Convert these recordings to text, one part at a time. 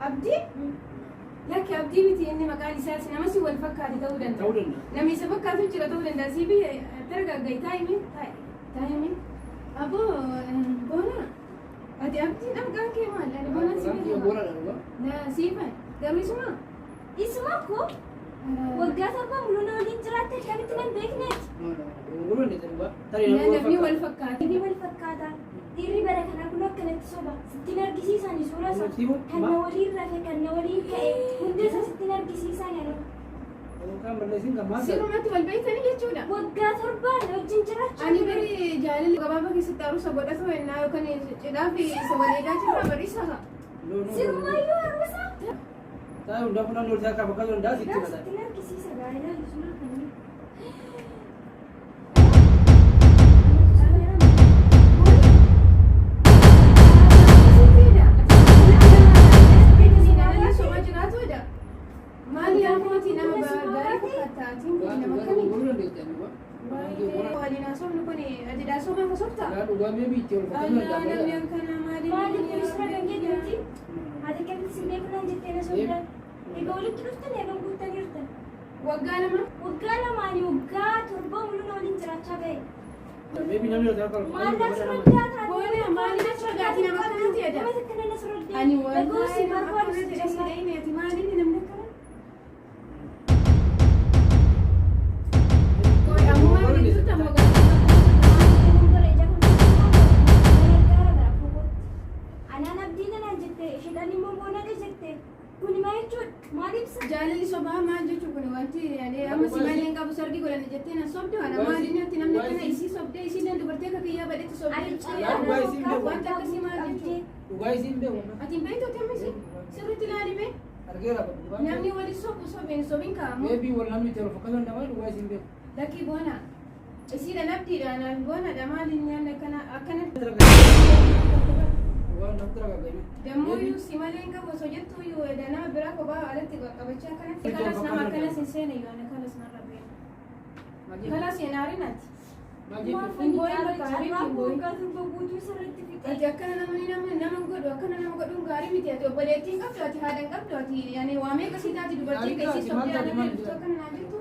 Abdii? Lakki abdii miti inni maqaan isaas nama si wal fakkaate ta'uu danda'a. Ta'uu danda'a. Namni isa fakkaatu jira ta'uu danda'a. Sii biyya targaagga'i taa'imi taa'imi. Aboo boona ati abdiin maqaan kee maal? Ani boonaan si Maqaan kiyya beekama. Boonaadha dhugaa. Na siifan garuu isuma. Isuma koo waggaa 7 muluu na waliin jiraatte akkamitti nan beekneeti? No, no, dogongoruu dandeessa dhugaa. Tarii namni wal Namni wal fakkaata. fakkaate. Inni wal fakkaata. Dhiirri bara kanaa kun akkanatti soba. Sittin argisiisani suura isaa. Simu, Kan na waliin rafe, kan na waliin ka'e hunda isaa sittin argisiisani anoo. Yookaan balleessiin kan maal ta'e? Sirrumatti wal beektanii jechuudha. Waggaa torbaan na wajjin jiraachaa Ani ture. bari jaalalli gabaabaa keessatti aruusa godhatu ennaa yookaan cidhaa fi isa wal eegaa jirra bariisa. No, no, no. Sirumayyuu aruusa. Taa'ee hundaa fuudhan loltaa akka fakkaatu danda'a sitti Gaa mataa. sittin argisiisa gaa ilaalu suuraa kanneen. Maali yaa nama gaarii fakkaata atiin kun nama akkamii? Dogongoruu dandeessa dhugaa. Waliin haasofnu kun ati daasoo haasofta? Yaa dhugaa mee biitti ol fakkaatu Allah namni danda'a. akkanaa maali? Maali kun suuraa kan keetti? Ati akkamitti sin beeku naan jettee na sobdaan? Egaa walitti dhuftan eegan guuttaniirtan. Waggaa lama Waggaa lamaanii waggaa 7 muluu na waliin jiraachaa ga'e. Maybe namni loltaa akka Maal fakkaatu as danda'a. roddaa taate? Boona maali as rodaati nama akkanaati jedha. Nama akkana nas roddee. Ani Dhagoo si wallahi nama barbaadu akkana si jedhe si jennaan. dhayne ati maali inni namni akkana? Qoy ammoo gidduutti ammoo Anaan abdii nanaan jette isheedhaan immoo boonadha jette. Kuni maal jechuudha? Maal ibsa? Jaalalli sobaa maal jechuun kun wanti ani amma si malee hin qabu sargii godhanne jettee na sobde ana maal inni ati namni akkana isii sobdee isii illee dubartii akka kiyyaa badhetti sobdee Ani jettee carraa Dhugaa isiin beeku. wanta akkasii maal jechuudha? Dhugaa isiin beeku. Ati hin beektu ati amma isii sirriitti ilaali mee Argeera dhugaa. namni wali sobu sobeen sobin kaa'amu Maybe wal namni itti ol fakkaatu danda'a dhugaa isiin beeku. lakkii boona isiidha nabdiidha anaan boonadha maal inni yaadni akkana akkana Dhugaa namatti ragaagame. Dammuuyyuu si malee hin qabu osoo jettuuyyuu nama biraa kophaa alatti qaqqabachaa akkanatti kalas nama akkanas hin seene yoo ana kalas narra beena. Kalas hin aarin ati. Hin boo'in bakka aariitti hin boo'in. Waggaa 7 guutuu sirriitti fixe. Ati akkana namni nama nama godhu akkana nama godhuun gaarii miti ati obboleettii hin qabdu ati haadha hin qabdu ati yani waa meeqa sii taati dubartii akka isii sobdee ana deebiftu akkana naan jettu.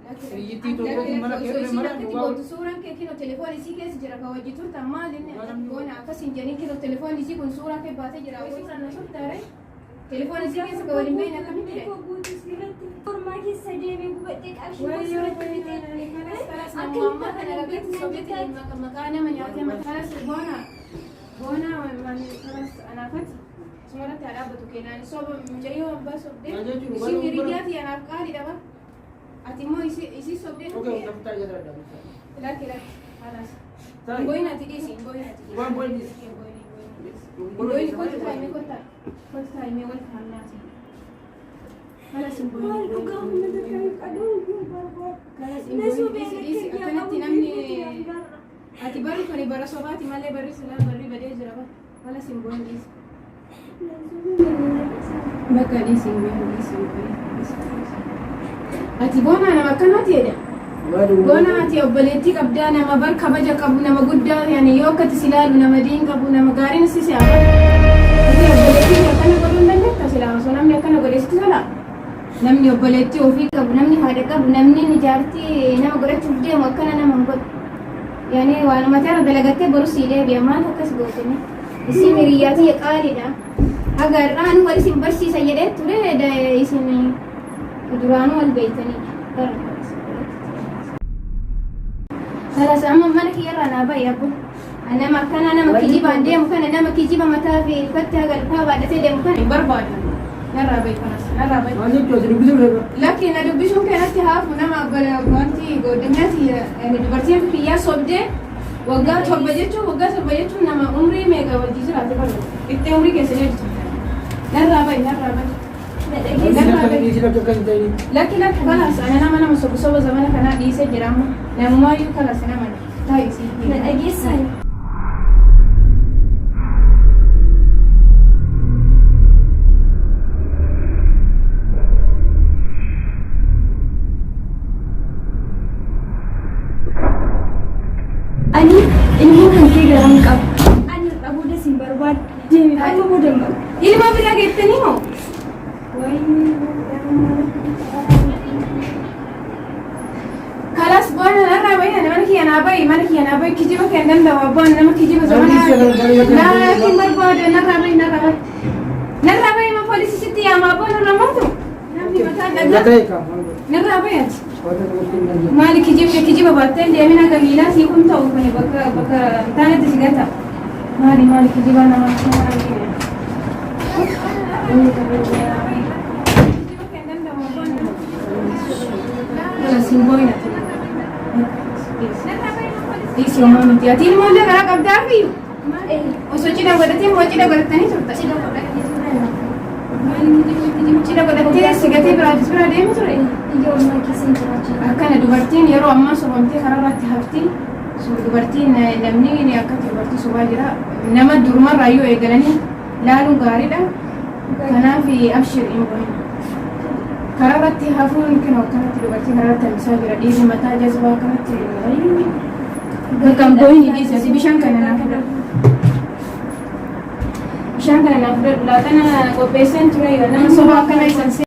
Hiriyyittii tokkotu mana kee dhufe mana Akkatti dhugaa gootu suuraan kee kinoo telefoon isii keessa jira ka wajji turtan maal inni goona akkas hin jedhin kinoo telefoon isii kun suuraa kee baatee jira suuraan na sobdaare telefoon isii keessa ka waliin beekne akkamitti ta'e. Koo guutuu sirriitti mormaa keessa deemee gubadhee qarshii koo sirriitti fixe. Kalas nama ammaa kana rakkatti sobdetti maqaa nama nyaatee kalas boona boona kalas anaafati sumarratti haa dhaabbatu kennaan soba mucayyoo abbaa sobdee Maal jechuun isiin hiriyyaa fi anaaf qaaliidha ba ati immoo isii sobdee Okay, namatti ajajaa dha. Lakki lakki kalas Ta'i. Goyin ati dhiisi goyin ati dhiisi. Waan goyin dhiisi. Goyin goyin goyin kottu taa'imee kottaa kottu taa'imee wal faannaati. Kalas hin goyin. Maal dhugaa humna takka hin qabu hin barbaadu. Kalas hin Na goyin sobee dhiisi dhiisi lakki akkanatti namni ati barri kuni bara sobaati malee barri silaa barri badee jira ba kalas hin goyin dhiisi. Bakka dhiisi hin goyin dhiisi hin goyin dhiisi. Ati boonaa nama akkanaati jedha. Goona ati obboleettii qabdaa nama bar kabaja qabu nama guddaa yani yoo akkatti si ilaalu nama diin qabu nama gaariin si si'a. Ati obboleettii kee akkana godhuu hin dandeetta silaa osoo namni akkana godhe sitti tola. Namni obboleettii ofii qabu namni haadha qabu namni ni jaartii nama godhachuuf deemu akkana nama hin godhu. Yani waanuma ta'e dalagattee boru sii deebi'a maal akkas gootini. Isiin hiriyyaa tiyya qaaliidha. Haga har'aa nu wal isin barsiisa jedhee ture isin duraanuu wal beektanii. Kalas amma mana kiyyarraa naa ba'i abbo. Nama akkanaa nama kijibaan deemu kana nama kijiba mataa fi ilkatti haga ilkaa baadhatee deemu kana hin barbaadu. Narraa ba'i kanas narraa ba'i. Maal jechuudha ati dubbisuu dha. Lakki na dubbisuun keenatti haafu nama wanti godinyaati dubartiin akka kiyyaa sobdee waggaa 7 jechuun waggaa 7 jechuun nama umrii meeqa wajji jiraate barbaadu. Itti umrii keessa jirtu. Narraa ba'i narraa ba'i. Na dhageessa. Narraa ba'i. Dhiisi lakki akka hin ta'in. Lakki lakki kalas ana nama nama sobu soba zamana kanaa dhiisee jira amma namumaayyuu kalas nama taa'e sii. Na dhageessaa. Ani ilmoo kan kee garaa hin qabu. Ani har'a booda sin barbaadu. Deemi amma booda hin barbaadu. Ilma geettanii moo? Kalas boona narraa bahi ani mana kiyya naa bahi mana kiyya naa bahi kijiba kee hin danda'u abbaan nama kijiba zamanaa laakiin barbaade narraa bahi narraa bahi narraa bahi ma poolisii sitti yaama abbaan narraa maatu namni mataa dhagaa narraa bahi ati maali kijibni kijiba baattee deemin akka miilaa sii kun ta'u kuni bakka bakka taanetti si gata maali maali kijiba nama Dhiisi homaa miti. Ati ilmoollee garaa qabdaa fi osoo cidha godhatee moo cidha godhatanii turta? Cidha godhattee si gatee biraatis biraa deemu ture? Akkana dubartiin yeroo ammaa sobamtee karaarratti hafti. Dubartiin namni akkatti dubartii sobaa jira. Nama durumarraa yoo eegalanii laaluun gaariidha. Kanaaf abshir hin bohin. Karaa irratti hafuun kinoo akkanatti dubartii karaa irratti hambisaa jira. Dhiirri mataa jazbaa akkanatti bakka hin bohin dhiisi. Ati bishaan kana naa fudhadhu. Bishaan kana naa fudhadhu. Laaqana qopheesseen ture yoo nama soba akkana isan.